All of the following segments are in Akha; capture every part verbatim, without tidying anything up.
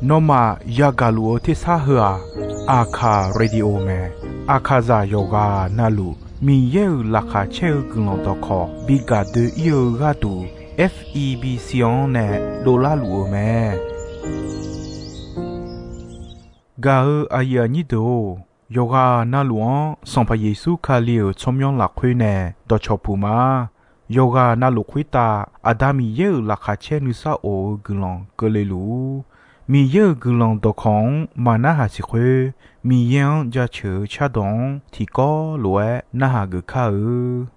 Nawmaf yagaq luf-eu tersar heu-aq, Aqkaq Radio mae. Aqkaqzaq yawqghaq navluf Miqyaer-euq laqkhaq caer-eu guiqlanq dawqkawq bi gaq doe-ir-eu gharduq, F E B C-anr nae dovlar luf-eu mae. Gaq-eu aqyuif aqnyir deuq-or, yawqghaq navluf-anr Sanqpaq Yeqsur Kali-euq tsawrmyanr lafkhoer nae dawqcawq puq ma. Yawqghaq navluf khoertav Aqda Miqyaer-euq laqkhaq caer nuisar of-eu guiqlanq keuvle luf-ur. Miqyaer-euq guiqlanq dawqkawq-anr maqnarhaq siq khoer, Miqyaer-anr jaceuq-eu cardawq-anr tiqkawv lof-aer narhaq geuf kar-eu.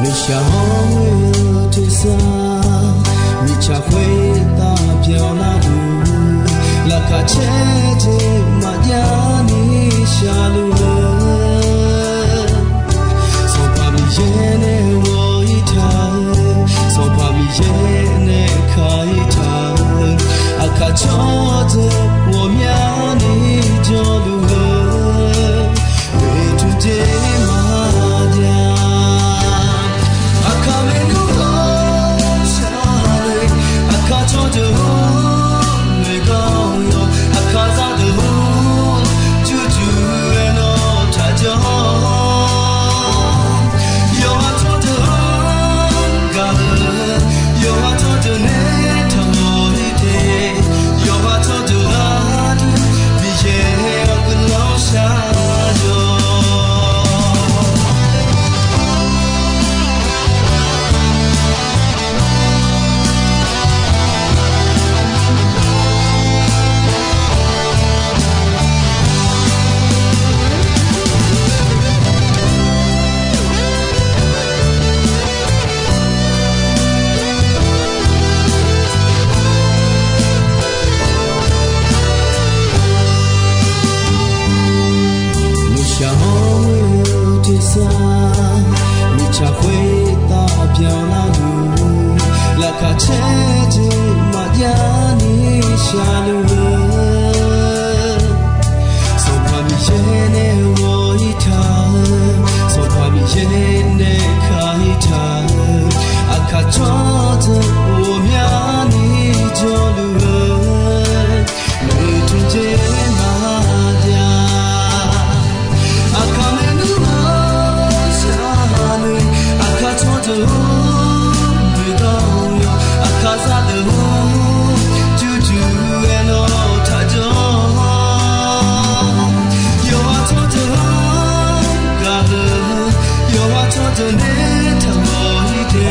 Nuishaq hawr-eu tersar, mirtsaq khoertav byanlar-eu, laqkhaq caer jeq maqjav ni shaqluf-eu, Sanqpaq Miqyaer nae ghawq-ir taq-eu, Sanqpaq Miqyaer nae ka-ir taq-eu, aqkaq tsawrdeuq ghawqmyani jawrluf-eu, oeqtmq jeq maqjav. Aqkaq maernmr ghawqshaq-eu, aqkaq tsawrdeuq-or, noeqgawq yawq, aqkaq zaqdeuq-or, jurjur-aer nawr taqjanr. Yawqha tsawrdeuq-anr gaq-eu, yawqha tsawrdeuq nae taqmawf-ir te. Yawqha tsawrdeuq gharduq Miqyaer-awr guiqlanq shar-awq. Nuishaq hawr-eu tersar, mirtsaq khoertav byanlar-eu, laqkhaq caer jeq maqjav ni shaqluf-eu, Sanqpaq Miqyaer nae ghawq-ir taq-eu, Sanqpaq Miqyaer nae ka-ir taq-eu, aqkaq tsawrdeuq ghawqmyani jawrluf-eu, oeqtmq jeq maqjav. Aqkaq maernmr ghawqshaq-eu, aqkaq tsawrdeuq-or, noeqgawq yawq, aqkaq zaqdeuq-or, jurjur-aer nawr taqjanr. Yawqha tsawrdeuq-anr gaq-eu, yawqha tsawrdeuq nae taqmawf-ir te.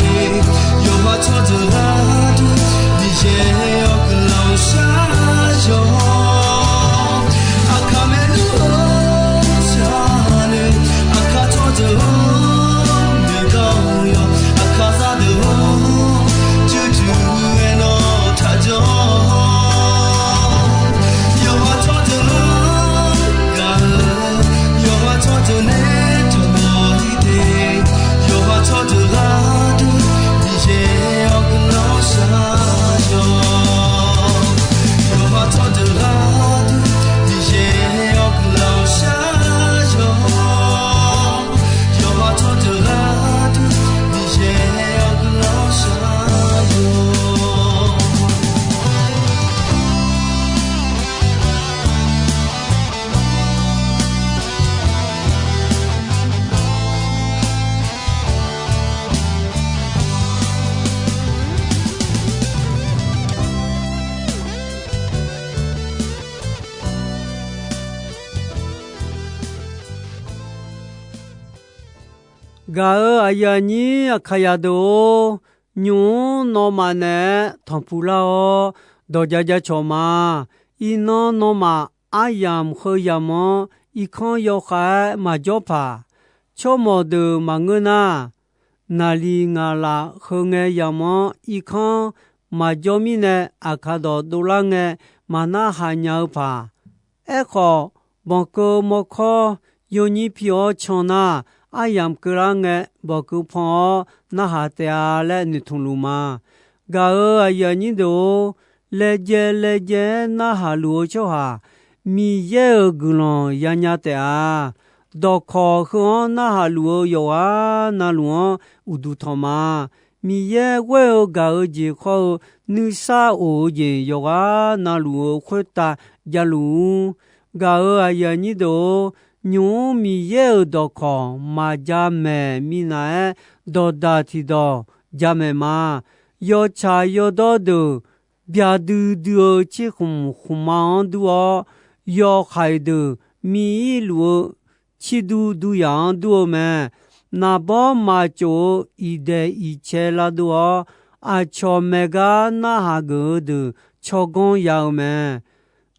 Yawqha tsawrdeuq gharduq Miqyaer-awr guiqlanq shar-awq. Aqkaq maernmr ghawqshaq-eu, aqkaq tsawrdeuq-or, noeqgawq yawq, aqkaq zaqdeuq-or, jurjur-aer nawr taqjanr. Yawqha tsawrdeuq-anr gaq-eu, yawqha tsawrdeuq nae taqmawf-ir te. Yawqha tsawrdeuq gharduq Miqyaer-awr guiqlanq shar-awq. Yawqha tsawrdeuq gharduq Miqyaer-awr guiqlanq shar-awq. Yawqha tsawrdeuq gharduq Miqyaer-awr guiqlanq shar-awq. Gaq-eu aqyuif aqnyir aqkaqyaq deuq-or, nymq-mr nawmaf naeq-aer tanqpuq lar-awr, dawq ja ja cawq ma. Iqnan nawmaf aryamq heu yamq-anr irkanr yawkhav-aer maqjawr paq. Tsawrmawq deuq maqngeur nar, naqliq ngaqlaf heu ngae yamq-anr irkanr maqjawr mirnae, aqkaq dawq dovlar ngae maqnarhaq nya-eu paq. Aerkhawf, banqkeuv mawrkawr yawnyir pi-awr can nar, aryamq keuvlar ngae, banqkeuv pan-awr narhaq taef-a laer noeqtmq luf ma. Gaq-euq aqyuif aqnyir deuq-or, laejae laejae-aer narhaq luf-eu tsawrhaq, Miqyaer-euq guiqlanq yanya taef-a. Dawqkawq heu-anr narhaq luf-eu yawqghaq na luf-anr uqduq tanq ma. Miqyaer ghoer-eu gaq-eu jeq khawr-eu nuisar of-eu jeq yawqghaq na luf-eu khoertav javluf-ur. Gaq-euq aqyuif aqnyir deuq-or, nymq-mr Miqyaer-euq dawqkawq maqja maeq minav-aer, dawqdaq tiqdawq jamaeq ma. Yawtsaq yawdawr deuq byaqdui dui-eu cirkhmq khmqma-anr dur-awr, yawhaiq deuq miq-ir luf-eu cirdur duryaq-anr dur-eu mae. Naqbawr maqtsof-eu iqdaeq iqcae lavdov-awr, aqcawq maeq gar narhaq geuf-eu deuq tsawrganr ya-eu mae.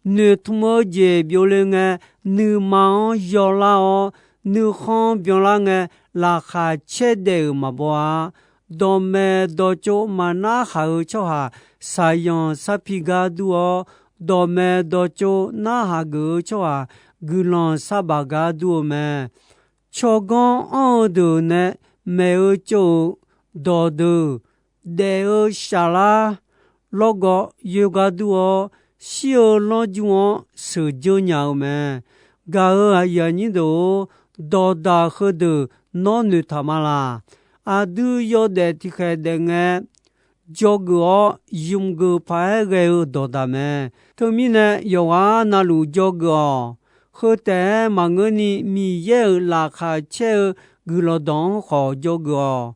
Noeqtmq-eu jeq byovle ngae, nuima-anr yawlar-awr, nuikhanr byanlar ngae, laqkhaq caer daef-euq maqbaw-a. Dawqmaeq dawqtsov maqnar haq-eu tsawrhaq, saqyanq sarpi gar dur-awr, dawqmaeq dawqtsov narhaq geuf-eu tsawrhaq, guiqlanq sarbaf gar dur-eu mae. Tsawrganr anr-eu deuq nae maeq-eu tsov-euq dawqdeuq, daef-eu shaflar lawrgawv yoergar dur-awr, shir-eu lanrjmr-anr sheuqdzeur nya-eu mae. Gaq-euq aqyuif aqnyir deuq-or, dawqdaq heudeuq nawr noeqtaq ma laq. Aqdui yawdaef tiqkhaeq daef ngae, dzawgeuf-awr ymq geuf paq-aer ghae-eu dawqdaq mae. Teumirnae yawqghaq na luf dzawgeuf-awq. Heu taef-aer maqngeurni Miqyaer-euq laqkhaq caer-eu guiqlanq dawq-anr khawf dzawgeuf-awq.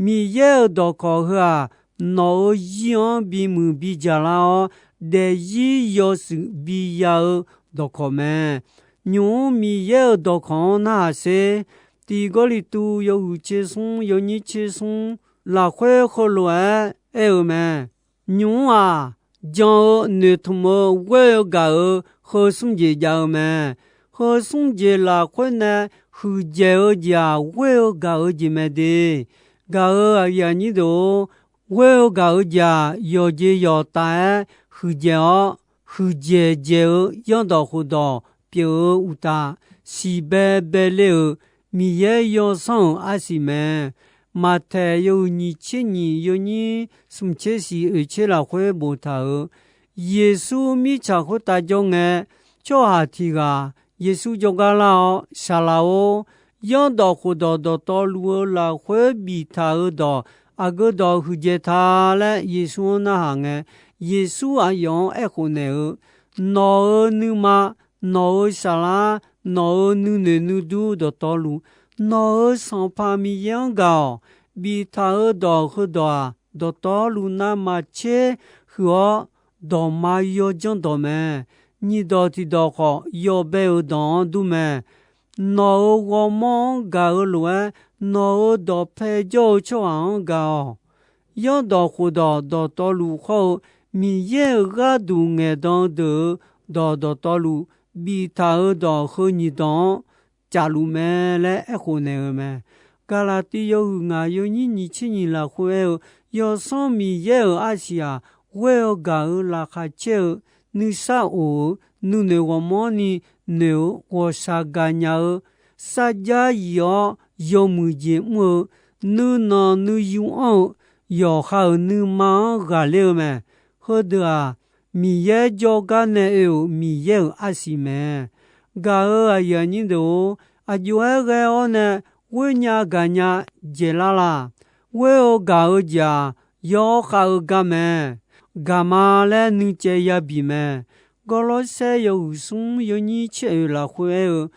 Miqyaer-euq dawqkawq heu-aq, nawq-euq zir-anr bimuiq bidzaq lar-awr, daefzir yawshuif biya-eu dawqkawq mae. Nymq-mr Miqyaer-euq dawqkawq-anr narhaq sher. Tiq Gawrliqtu yawhuiq tser smr yawnyir tser smr lafkhoer heulof-aer aer-eu mae. Nymq-mr-aq, jan-eu noeqtmq-eu ghoer-eu gaq-euq heu smr jeq jav-eu mae. Heu smr jeq lafkhoer nae huiqdzaeq-eu jeq-aq, ghoer-eu gaq-eu jeq mae de. Gaq-euq aqyuif aqnyir deuq-or, ghoer-eu gaq-eu jeq-aq, yawqjeq yawqtaf-aer huiqdzaeq-awr, huiqdzaeq dzaeq-eu zanrdawq khofdawq pyeuf-eu uqtaf, siqbae bae ler-euq Miqyaer yawsanr-euq arsiq mae. Maqtaeq yawhuiq nyiq tser nyiq yawnyir smq tser siq oeq tser lafkhoer boftaq-euq, Yeqsur mirtsaq khoertav jawr ngae, tsawrhaq tiq ghaq Yeqsur jawrgar lar-awr, Saqlaq-or, zanrdawq khofdawq dawqtawvluf-eu lafkhoer biftaq-eu dawq aqgeu dawq huiqdzaeq ta laer Yeqsur-anr narhaq ngae, Yeqsur aqyawf-anr aerkhof naeq-eu, Nawq-euq nuima, nawq-euq saflar, nawq-euq nuinoeq nuidur dawqtawvluf, nawq-euq Sanqpaq Miqyaer-anr gaq-awq. Biftaq-eu dawq heudawq-aq, dawqtawvluf navmaqtser huiq-awr, dawqma yawdzanr dawq mae. Nyiq dawq tiq dawq khawf, yawbae-euq dawq-anr dur mae. Nawq-euq ghawrmawr-anr gaq-eu lof-aer, nawq-euq dawqpae jawr-eu tsawrhaq-anr gaq-awq. Zanrdawq khofdawq dawqtawvluf hawr-eu, Miqyaer-euq gharduq ngaeqdan-eu deuq-euq dawq dawqtawvluf, biftaq-eu dawq heu nyiq dawq-anr cafluf mae laer aerkhof naeq-eu mae. Gaqlaqtiv yawhuiq ngaq yawnyir nyiq tser nyiq lafkhoer aer-eu, Yawsanr Miqyaer-euq arsiq-aq, ghoer-eu gaq-euq laqkhaq caer-eu, nuisar of-eu, nuinoeq ghawqmanrni noeq-eu ghawqshaq gaqnya-eu, sarjax yif-awr yawmuiq jeq mr-eu, nuinanq nuiyu anr-eu, yawqha-euq nuima-anr ghaqler-eu mae. Heudeuq-aq, Miqyaer jawrgar nae oe-euq Miqyaer-euq arsiq mae. Gaq-euq aqyuif aqnyir deuq-or, aqjox-aer ghae-awr nae ghoernya gaqnya dzaeqlar laq. Ghoer-eu gaq-eu jeq-aq, yawkhav eu gar mae. Gaq ma laer nuicaev yabi mae. Gawrlawrsaer yawhuiq smr yawnyir tser oeq lafkhoer aer-eu,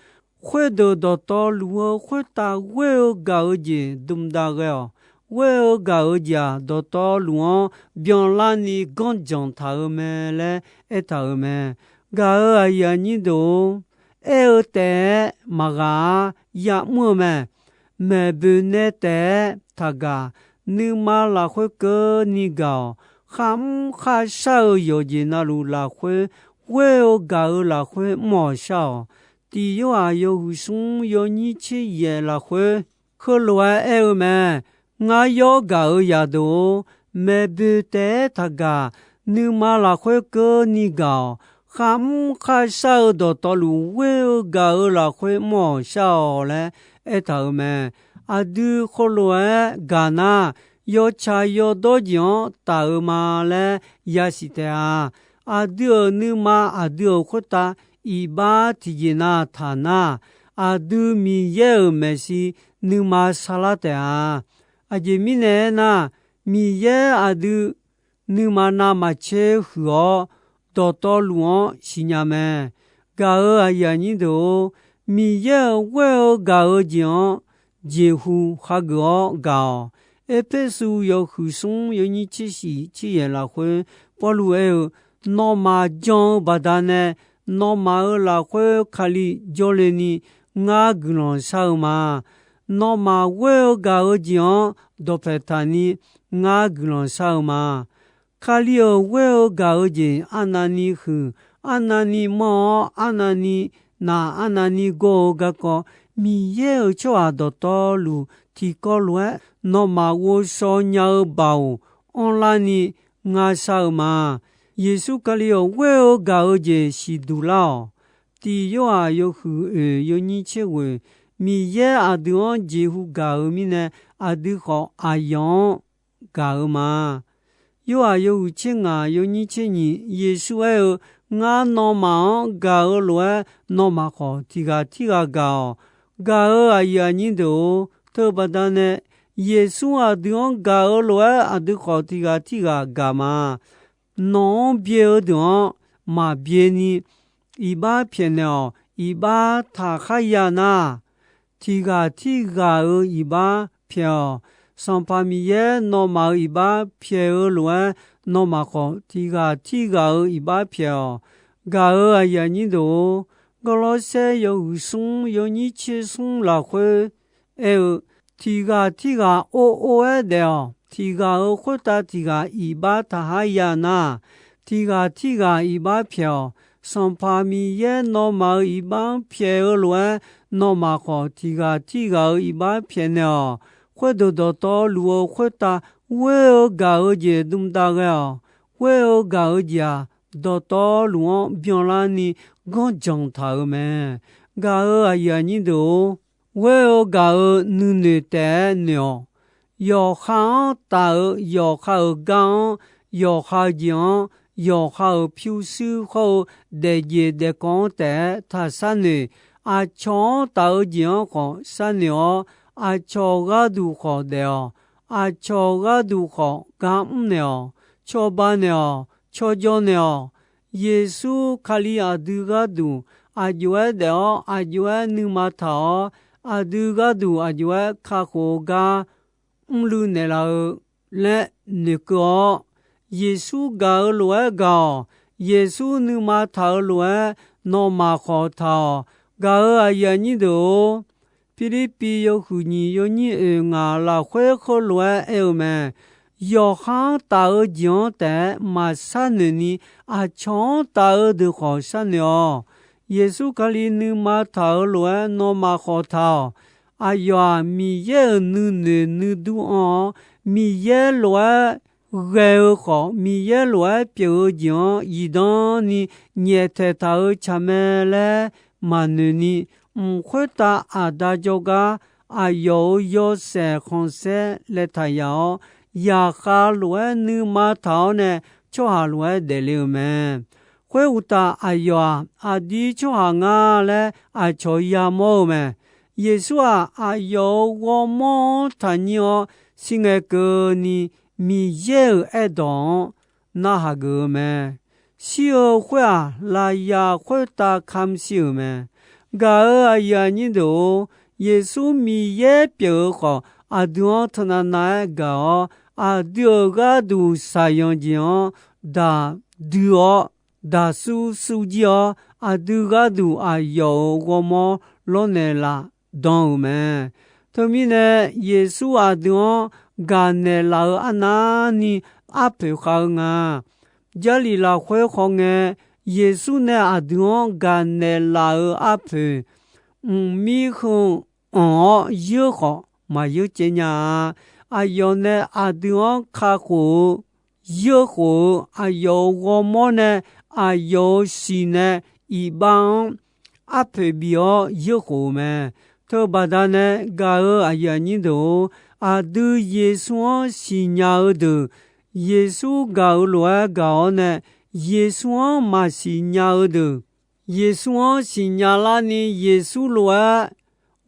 Khoerdeuq dawqtawvluf-eu khoertav ghoer-eu gaq-eu jeq dmq dav ghae-awq. Ghoer-eu gaq-eu jeq-aq, dawqtawvluf-anr byanlarni ganrjanq taq-eu mae laer aertaq-euq mae. Gaq-euq aqyuif aqnyir deuq-or, aer-eu taef-aer maqghaq-ar ya'mr-eu mae. Maeqboeq nae taef-aer taqgaq, nuima lafkhoer keuvni gaq-awq. Kharmr kharshar-eu yawqjeq navluf lafkhoer, ghoer-eu gaq-eu lafkhoer mr-awq shar-awq. Tiq Yorhaq yawhuiq smr yawnyir tser yaef lafkhoer, heulof-aer aer-eu mae. Ngar yawr gaq-euq zaqdeuq-or, maeqboeq taef-aer taqgaq, nuima lafkhoer keuvni gaq-awq. kharmr kharshar-eu dawqtawvluf ghoer-eu gaq-eu lafkhoer mr-awq shar-awq laer aertaq-euq mae. Aqdui khoerlof-aer gaq nar, yawtsaq yawdawr jeq-anr taf-eu ma laer yasiq taef-a. Aqdui-euq nuima aqdui-euq khoertav iqbax tiqjeq na taq nar, aqdui Miqyaer-euq maeqshi nuima sarlar taef-a. Aqjeq mirnae aernar, Miqyaer aqdui nuima navmaqtser huiq-awr, dawqtawvluf-anr siqnya mae. Gaq-euq aqyuif aqnyir deuq-or, Miqyaer-euq ghoer-eu gaq-eu jeq-anr jeqhu khageuf-awr gaq-awq. Erpersu yawhuiq smr yawnyir tser shiq tser yaeq lafkhoer, Pawrluv aer-eu, Nawmaf jan-eu baqdanae, nawmaf-euq lafkhoer Kali jawrle ni ngar guiqlanq shar-eu ma. Nawmaf ghoer-eu gaq-eu jeq-anr dawqpaeq taq ni ngar guiqlanq shar-eu ma. Kali-euq ghoer-eu gaq-eu jeq arnavni huiq, arnavni manr-awr, arnavni naq, arnavni gawr-eu garkawv, Miqyaer-euq tsawrhaq dawqtawvluf tiqkawv lof-aer nawmaf ghovshaw nya-eu baoq anrlar ni ngar shar-eu ma. Yeqsur Kali-euq ghoer-eu gaq-eu jeq siqduq lar-awq. Tiq Yorhaq yawhuiq oeq yawnyir tser ghoeq, Miqyaer aqdui-anr jeqhu gaq-eu mirnae, aqdui khawf aqyawf-anr gaq-eu ma. Yorhaq yawhuiq tser ngaq yawnyir tser nyiq, Yeqsur aer-eu, Ngar nawmaf-anr gaq-eu lof-aer, nawmaf khawf tiq ghaq tirghaq gaq-awq. Gaq-euq aqyuif aqnyir deuq-or, teubaqda nae Yeqsur aqdui-anr gaq-eu lof-aer, aqdui khawf tiq ghaq tirghaq gaq ma. Nawq-anr byae-eu deuq-anr maqbyae ni iqbax pyaeqnaeq-awq. Iqbax taqkhar ya nar, tiq ghaq tirghaq-euq iqbax pyaeq-awq. Sanqpaq Miqyaer nawmaf-euq iqbax pyaeq-eu lof-aer, nawmaf khawf tiq ghaq tirghaq-euq iqbax pyaeq-awq. Gaq-euq aqyuif aqnyir deuq-or, Gawrlawrsaer yawhuiq smr yawnyir tser smr lafkhoer aer-eu, Tiq ghaq tirghaq or or-aer daef-awq. Tiq ghaq-euq khoertav tiq ghaq iqbax taqkhar ya nar, tiq ghaq tirghaq iqbax pyaeq-awq. Sanqpaq Miqyaer nawmaf-euq iqbax-anr pyaeq-eu lof-aer, nawmaf khawf tiq ghaq tirghaq-euq iqbax pyaeqnaeq-awq. Khoerdeuq dawqtawvluf-eu khoertav ghoer-eu gaq-eu jeq dmdav ghae-awq. Ghoer-eu gaq-eu jeq-aq, dawqtawvluf-anr byanlarni ganrjanq taq-euq mae. Gaq-euq aqyuif aqnyir deuq-or, ghoer-eu gaq-eu nuinoeq taef-aer noeq-awq. Yawqha-anr taf-eu yawqha-euq gar-anr, yawqha-eu jeq-anr, yawqha-euq pyurshuir hawr-eu daefjeq daefkawv-anr taef-aer taq sharnoeq. Aqcawq-anr taf-eu jeq-anr khawf sharnoeq-awr, aqcawq gharduq khawf daef-awq. Aqcawq gharduq khawf gar mrnaeq-awq. Cawba naeq-awq. Cawjaw naeq-awq. Yeqsur Kali aqdui gharduq aqjox-aer daef-awr, aqjox-aer nuima taq-awr, aqdui gharduq aqjox-aer kakhof-eu gar mrluiv naeqlaf-eu laer noeqkeuv-awr, Yeqsur gaq-eu lof-aer gaq-awq. Yeqsur nuima taq-eu lof-aer nawmaf khawf taq-awq. Gaq-euq aqyuif aqnyir deuq-or, Pirlirpiv yawhuiq nyiq yawnyir oeq ngaq lafkhoer heulof-aer aer-eu mae. Yawqha-anr taf-eu jeq-anr taef-aer maqsharnoeq ni, aqcawq-anr taf-eu deuq khawf sharnoeq-awq. Yeqsur Kali nuima taq-eu lof-aer nawmaf khawf taq-awq. Aqyawf-aq, Miqyaer-euq nuinoeq nuidur anr-awr, Miqyaer lof-aer ghae-eu khawf, Miqyaer lof-aer pyeuf-eu jeq-anr zifdan ni nyaeftaeq taq-eu tsaq mae laer maqnoeq ni, mq khoertav Aqda jawrgar aqyawf-euq yawshaef khanqsaer laev taq yaf-awr, zaqkhav lof-aer nuima taq-awr nae tsawrhaq lof-aer daefle-euq mae. Khoeruqtaf, aqyawf-aq, aqdir tsawrhaq nga laer aqcawq yamawr-eu mae. Yeqsur-aq, aqyawf-euq ghawrmawr-anr taqnyir-awr, shirngae keuvni Miqyaer-euq aerdawq-anr narhaq geuf-eu mae. Shir-eu khoer-aq, lafyaq khoertav kamq shir-euq mae. Gaq-euq aqyuif aqnyir deuq-or, Yeqsur Miqyaer pyeuf-eu khawf, aqdui-anr teunavnav-aer gaq-awr, aqdui-euq gharduq shaqzanq jeq-anr daq dui-awr, daqsur sur jir-awr, aqdui gharduq aqyawf-euq ghawrmawr lawrnaeq laf dan-euq mae. Teumirnae, Yeqsur aqdui-anr gaqnaeq laf-eu arnavni arpoeq khav-eu nga. Jarlif lafkhoer khawf ngae, Yeqsur nae aqdui-anr gaqnaeq laf-euq arpoeq, mqmir heu anq-awr yeur khawf maqyeur caev nya-a. Aqyawf nae aqdui-anr kakhof-eu, yeur khof-eu, aqyawf-euq ghawrmawr nae aqyawf-euq siq nae iqbax-anr arpoeq bif-awr yeurkhof-euq mae. Teubaqda nae gaq-euq aqyuif aqnyir deuq-or, aqdui Yeqsur-anr siqnya-eu deuq, Yeqsur gaq-euq lof-aer gaq-awr nae, Yeqsur-anr maqsiq nya-eu deuq, Yeqsur-anr siqnya larni Yeqsur lof-aer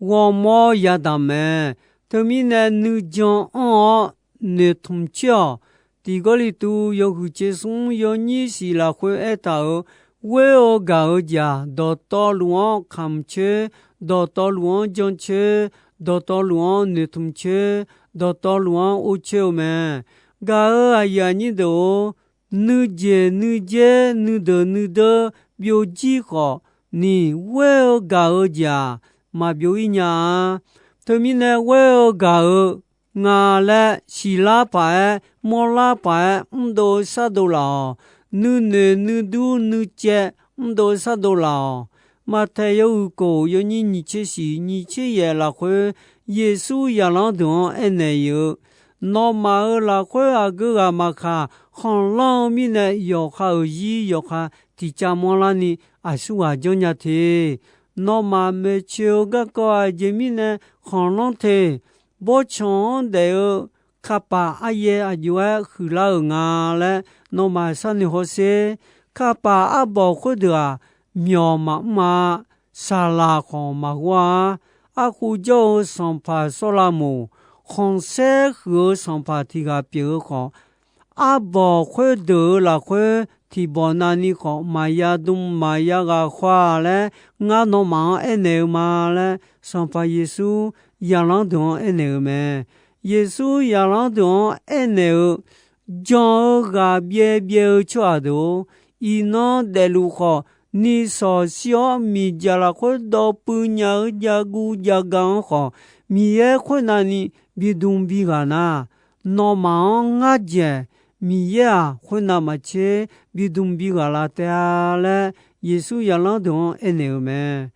ghawrmawr yadaq mae. Teumirnae nuijan anr-awr noeqtmq coer-awq. Tiq Gawrliqtu yawhuiq tser smr yawnyir shif lafkhoer aertaq-euq, ghoer-eu gaq-eu jeq-aq, dawqtawvluf-anr kamq coer, dawqtawvluf-anr jancoer, dawqtawvluf-anr noeqtmq coer, dawqtawvluf-anr or coer-eu mae. Gaq-euq aqyuif aqnyir deuq-or, nuijeq nuidzer nuideuq nuideur byovjir khawf ni, ghoer-eu gaq-eu jeq-aq, maqbyov-ir nya-a. Teumirnae ghoer-eu gaq-eu nga laer siqlar paq-aer mawrlar paq-aer mrdov-eu shardov laf-awq. Nuinoeq nuidur nuicaev mrdov-eu shardov laf-awq. Maqtaeq yawhuiq kof yawnyir nyiq tser shiq nyiq tser yaef lafkhoer, Yeqsur zaqlanr deuq-anr aernaeq-eu, nawmaf-euq lafkhoer aqgeu ghaq maqkaq, khanqlanr-eu mirnae yawqha-euq zir yawqha tiqcav manrlarni aqsurghaq janrnya te. Nawmaf maeqtsoeq-eu garkawv aqjeq mirnae khanqlanr te. Bawrtsanq-anr daef-eu kapaq aryaer aqjox-aer huiqlar-euq nga laer nawmaf sharnoeq hawsher. Kapaq arbawq khoerdeuq-aq, myawq maqmr-a. Saqlaq khawf maqghawr-a. Arkhu jawr-eu sanqpaq Sawrlamoq, khanqsaer huiq-eu sanqpaq tiq ghaq pyeuf-eu khawf, arbawq khoerdeuq-euq lafkhoer tiqbawq navni khawf maqya dm maqya ghaq khawr-a laer, ngar nawmaf-anr aernaeq-eu ma laer, Sanqpaq Yeqsur zaqlanr deuq-anr aernaeq-eu mae. Yeqsur zaqlanr deuq-anr aernaeq-eu, jan-eu ghaq byaev byaev-eu tsawrhaq deuq-or, iqnan daefluf khawf, nishawq shir-awr miqdzaq lafkhoer dawv puiv nya-eu jav guv jav ga-anr khawf, Miqyaer khoernavni bidm bighaq nar, nawmaf-anr ngar dzaeq, Miqyaer-aq, khoernav maqtser bidm bighaq laf taef-a laer, Yeqsur zaqlanr deuq-anr aernaeq-eu mae.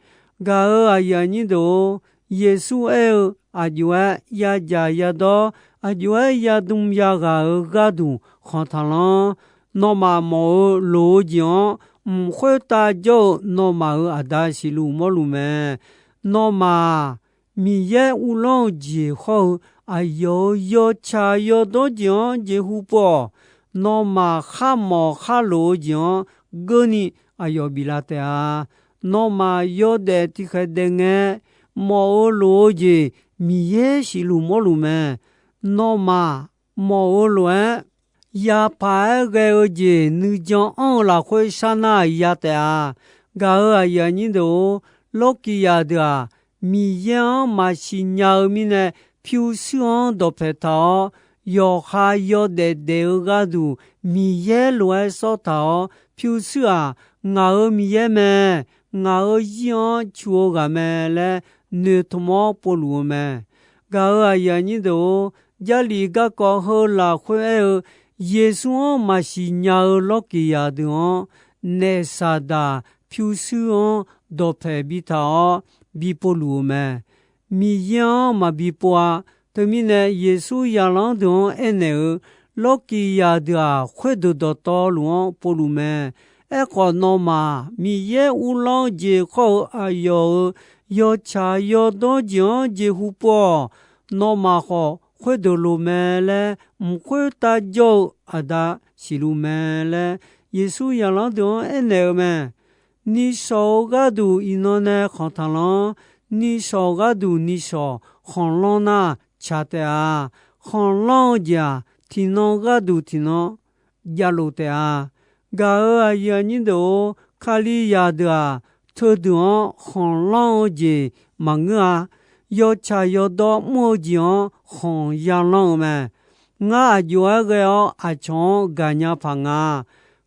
Gaq-euq aqyuif aqnyir deuq-or, Yeqsur aer-eu aqjox-aer yadzaq yadawr, aqjox-aer yadm yaghaq-euq gharduq khanq taqlanr. Nawmaf mawf-eu loq-eu jeq-anr mq khoertav jawr-eu nawmaf-euq Aqda siqluf mawrluf mae. Nawmaf-aq, Miqyaer uvlanr-eu jeq hawr-eu aqyawf-euq yawtsaq yawdawr jeq-anr jeqhu pov-awq. Nawmaf kharmawf kharlof-eu jeq-anr geurni aqyawf biflaf taef-a. Nawmaf yawdaef tiqkhaeq daef ngae, mawf-eu loq-eu jeq Miqyaer siqluf mawrluf mae. Nawmaf mawf-eu lof-aer yapaq-aer ghae-eu jeq nuijan anr-eu lafkhoer sharnar ya taef-a. Gaq-euq aqyuif aqnyir deuq-or, Lawrkiqzaq deuq-aq, Miqyaer-anr maqsiq nya-eu mirnae, pyurshuir-anr dawqpaeq taq-awr, yawqha yawdaef daef-eu gharduq Miqyaer lof-aer sawr taq-awr, pyurshuir-aq, ngaq-euq Miqyaer mae, ngaq-euq zir-anr cu-eu ghaq mae laer noeqtmq-awr povluf-eu mae. Gaq-euq aqyuif aqnyir deuq-or, Jarlif garkawv heu lafkhoer aer-eu, Yeqsur-anr maqsiq nya-eu Lawrkiqzaq deuq-anr, naef Saqdaq pyurshuir-anr dawqpaeq bitaq-awr, bi povluf-eu mae. Miqyaer-anr maqbi pov-a. Teumirnae Yeqsur zaqlanr deuq-anr aernaeq-eu, Lawrkiqzaq deuq-aq, khoerdeuq dawqtawvluf-anr povluf mae. Aerkhawf, nawmaf Miqyaer uvlanr-eu jeq khawr-eu aqyawf-euq yawtsaq yawdawr jeq-anr jeqhu pov-awq. Nawmaf khawf khoerdeuq loq mae laer, mq khoertav jawr-eu Aqda siqluf mae laer, Yeqsur zaqlanr deuq-anr aernaeq-eu mae. Nishawq-eu gharduq iqnan nae khanq taqlanr. Nishawq gharduq nishawq khanqlanr nar, tsaq taef-a. Khanqlanr-eu jeq-aq, tiqnan gharduq tiqnan javlof taef-a. Gaq-euq aqyuif aqnyir deuq-or, Kalizaq deuq-aq, teudeuq-anr khanqlanr-eu jeq maqngeur-a. Yawtsaq yawdawr mr-eu jeq-anr khanq yalanr-eu mae. Ngar aqjox-aer ghae-awr aqcawq-anr gaqnya paq nga.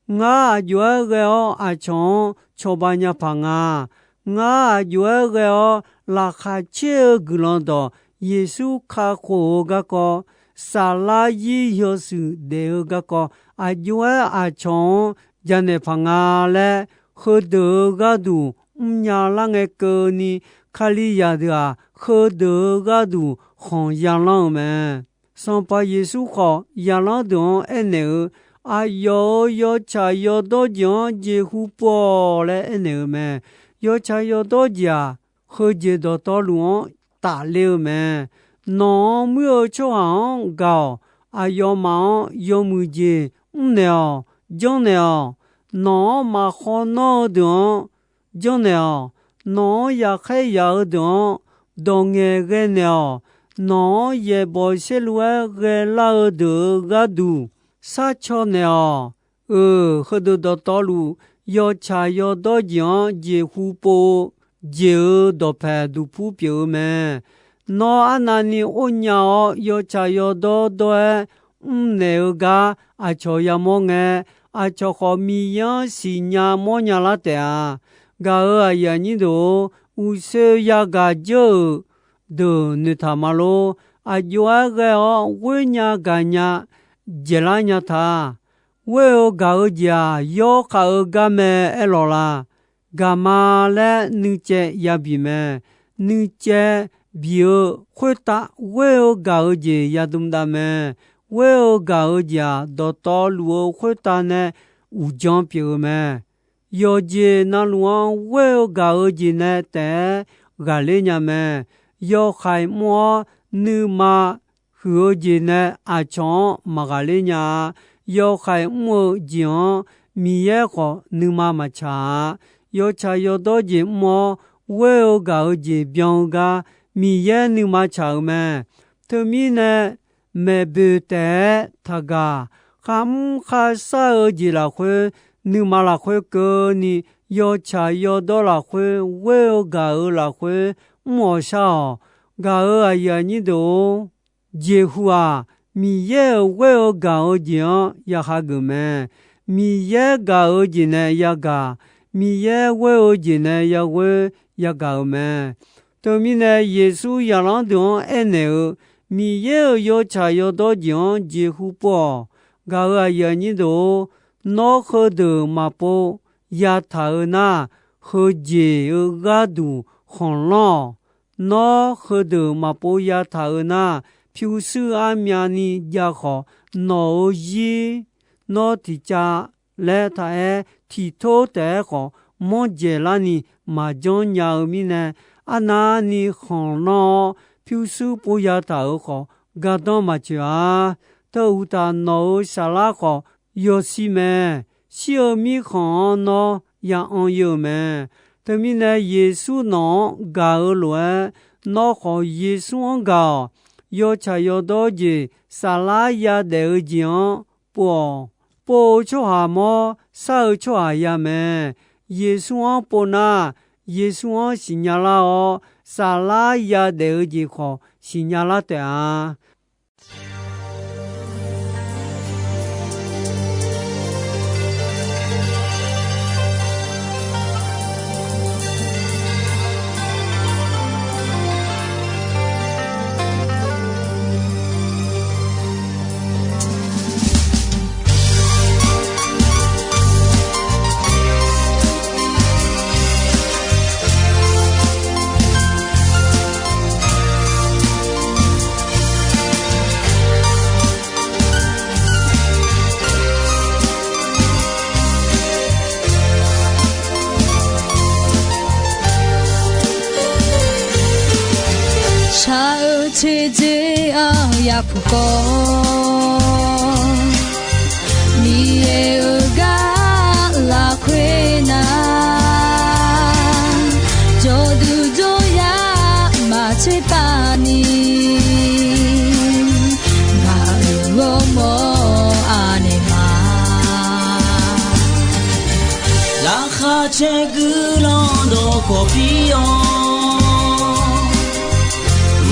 Ngar aqjox-aer ghae-awr aqcawq-anr cawba nya paq nga. Ngar aqjox-aer ghae-awr laqkhaq caer-eu guiqlanq dawq, Yeqsur kakhof-eu garkawv, saflar zir yawshuif daef-eu garkawv, aqjox-aer aqcawq-anr janaeq paq nga laer, heudeuq-euq gharduq mrnya lar ngae keuvni, Kalizaq deuq-aq, heudeuq-euq gharduq khanq yalanr-eu mae. Sanqpaq Yeqsur khawf, zaqlanr deuq-anr aernaeq-eu, aqyawf-euq yawtsaq yawdawr jeq-anr jeqhu pov-awq laer aernaeq-eu mae. Yawtsaq yawdawr jeq-aq, heujeq dawqtawvluf-anr tafler-eu mae. Nawq-anr muir-eu tsawrhaq-anr gaq-awq. Aqyawfmaf-anr yawmuiq jeq mrnaeq-awq, janrnaeq-awq. Nawq-anr maqkhaw nanr-eu deuq-anr janrnaeq-awq. Nawq-anr yaqkhaer yaq-eu deuq-anr dawq ngaeqghae naeq-awq. Nawq-anr yaeqbawq saerlu-aer ghaelar-eu deuq-euq gharduq sharcaw naeq-awq. Euq, heudeuq dawqtawvluf yawtsaq yawdawr jeq-anr jeqhu pov-eu jeq-euq dawqpaeq duqpur pyeuf-eu mae. Nawr arnavni or nya-awr yawtsaq yawdawr dawr-aer mrnaeq-eu gar aqcawq yamawr ngae, aqcawq khawf Miqyaer-anr siqnya mawrnya lar taef-a. Gaq-euq aqyuif aqnyir deuq-or, uqshoe yagaq dzeur-euq deuq noeqtaq ma lor. Aq jov-aer ghae-awr ghoer nya gaq nya dzaeqlar nya ta. Ghoer-eu gaq-eu jeq-aq, yawkhav-eu gar mae aerlawq la? Gaq ma laer nuicaev yabi mae. Nuicaev bi-eu khoertav ghoer-eu gaq-eu jeq yadm dav mae. Ghoer-eu gaq-eu jeq-aq, dawqtawvluf-eu khoertav nae uqdzan pyeuf-eu mae. Yawqjeq navluf-anr ghoer-eu gaq-eu jeq nae taef-aer ghaqler nya mae. Yawhaiq mr-awr nuima huiq-eu jeq nae aqcawq-anr maqghaqler nya-a. Yawhaiq mr-eu jeq-anr Miqyaer khawf nuima maqtsaq-a. Yawtsaq yawdawr jeq mr-awr ghoer-eu gaq-eu jeq byan-eu gar Miqyaer nuima tsaq-euq mae. Teumirnae maeqboeq taef-aer taqgaq. Kharmr kharshar-eu jeq lafkhoer, nuima lafkhoer keuvni yawtsaq yawdawr lafkhoer ghoer-eu gaq-euq lafkhoer mr-awq shar-awq. Gaq-euq aqyuif aqnyir deuq-or, jeqhu-aq, Miqyaer-euq ghoer-eu gaq-eu jeq-anr yahageuf mae. Miqyaer gaq-eu jeq nae yagaq, Miqyaer ghoer-eu jeq nae yaghoer yagaq-euq mae. Teumirnae Yeqsur zaqlanr deuq-anr aernaeq-eu, Miqyaer-euq yawtsaq yawdawr jeq-anr jeqhu pov-awq. Gaq-euq aqyuif aqnyir deuq-or, nawr heudeuq maqpov yataq-eu nar, heujeq-eu gharduq khanqlanr-awq. Nawr heudeuq maqpov yataq-eu nar, pyurshuir armyavni jav khawf, nawq-euq zir nawr tiqcav laer taq-aer tiqtor taef-aer khawf, manr dzaeqlarni maqjanr nya-eu mirnae, arnavni khanqlanr-awr pyurshuir pov yataq-euq khawf, gardanr maqtsoeq-a. Teu uqtaf, nawq-euq saflar khawf yawshir mae. Shir-eu mirkhanq-anr nawr ya anr ir-eu mae. Teumirnae Yeqsur nawq-anr gaq-eu lof-aer, nawr khawf Yeqsur-anr gaq-awq. Yawtsaq yawdawr jeq, saflar yadaef-eu jeq-anr pov-awq. Pov-eu tsawrhaq mawr, shar-eu tsawrhaq ya mae. Yeqsur-anr pov nar, Yeqsur-anr siqnya lar-awr, saflar yadaef-eu jeq khawf siqnya lar taef-a. Shaq-eu teqdzer-anr yapuq kawv, Miqyaer-euq gar lafkhoer nar, jawrduq jawryar maqtser pav ni, ngaq-euq ghawrmawr anaeq ma. Laqkhaq caer guiqlanq dawqkawq pir-awr,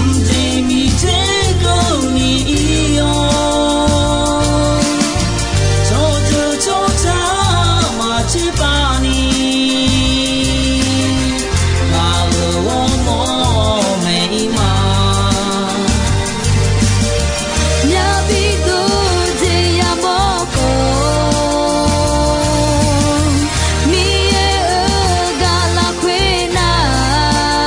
mqjeq miqter keuvni ir-awr, tsawrjeuq tsawrca maqtser pav ni, ngaq-euq ghawrmawr maeq ir ma. Yabi dov jeq yamawr khawf, Miqyaer-euq gar lafkhoer nar,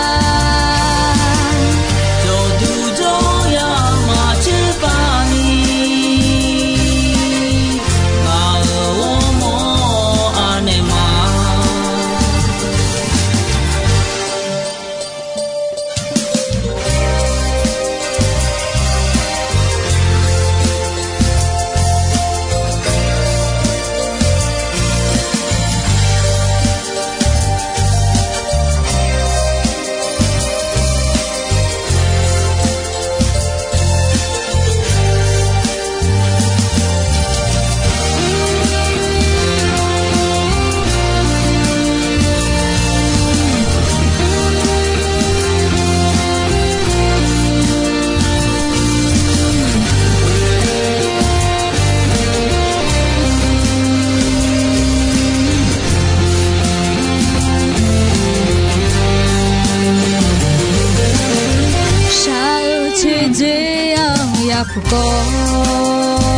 Kawv,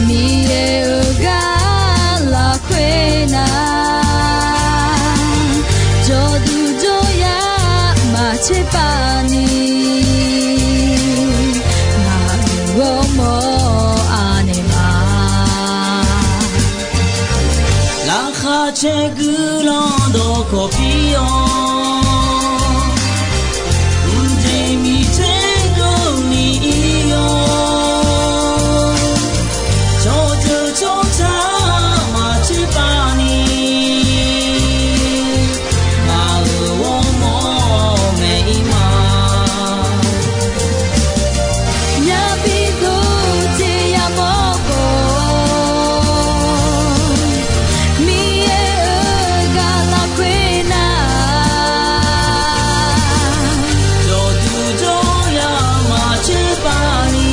Miqyaer-euq gar lafkhoer nar, jawrduq jawryar maqtser pav ni, ngaq-euq ghawrmawr anaeq ma. Laqkhaq caer guiqlanq dawqkawq pir-awr, mqjeq miqter keuvni ir-awr, tsawrjeuq tsawrca maqtser pav ni, ngaq-euq ghawrmawr maeq-ir ma. Yabi dov jeq yamawr khawf, Miqyaer-euq gar lafkhoer nar, jawrduq jawryar maqtser pav ni,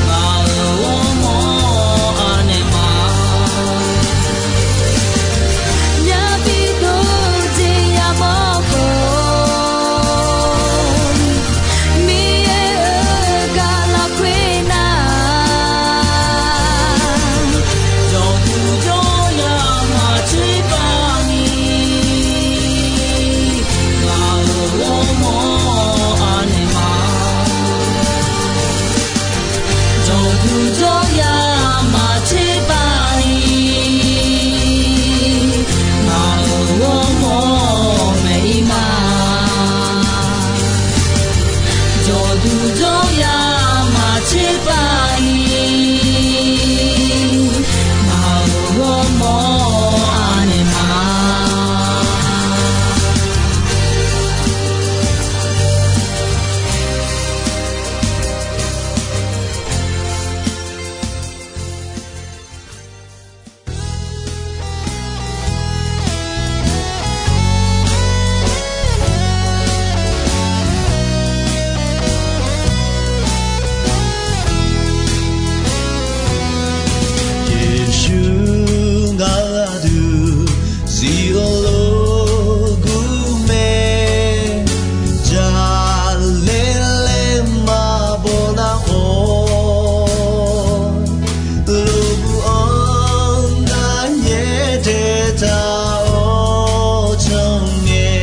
ngaq-euq ghawrmawr anaeq ma. Yabi dov jeq yamawr khawf, Miqyaer-euq gar lafkhoer nar, jawrduq jawryar maqtser pav ni, ngaq-euq ghawrmawr anaeq ma. Jawrduq jawryar maqtser pav ni, ngaq-euq ghawrmawr maeq-ir ma. Jawrduq jawryar maqtser pav ni, ngaq-euq ghawrmawr anaeq ma. Yeqsur ngaq-euq aqdui zif-eu lof gur mae, jaqlaer laer maqbaw nar khawf, lof gur-anr nar nyaer daetaq-awr cangae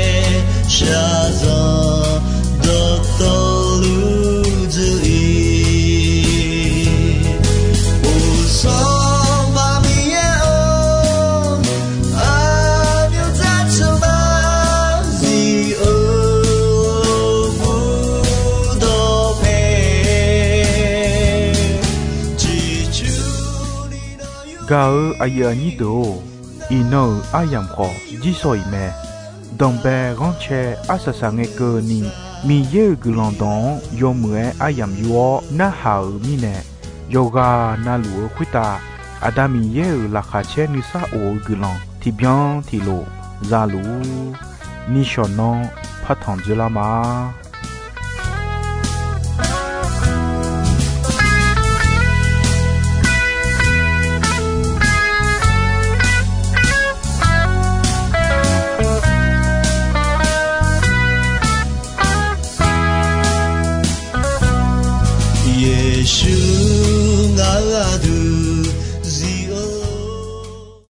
shaqzanq dawqtawvluf dzuif-ir. Uqsanr maq Miqyaer-or, aqmyanzar tsanqbav zif-eu bur dawqpae. Gaq-eu aqyuif aqnyir deuq-or, iqnan-euq aryamq khawf jirsawq iq mae. Danqbae ghanrcae arsaq saq ngae keuvni, Miqyaer-euq guiqlanq dawq-anr yawmuiq-aer aryamq yur-awr narhaq-euq mirnae, yawqghaq navluf-eu khoertav Aqda Miqyaer-euq laqkhaq caer nuisar of-eu guiqlanq tiqbyan tiqlof za luf-ur. Nishawq nanr partanq dzoerlar ma.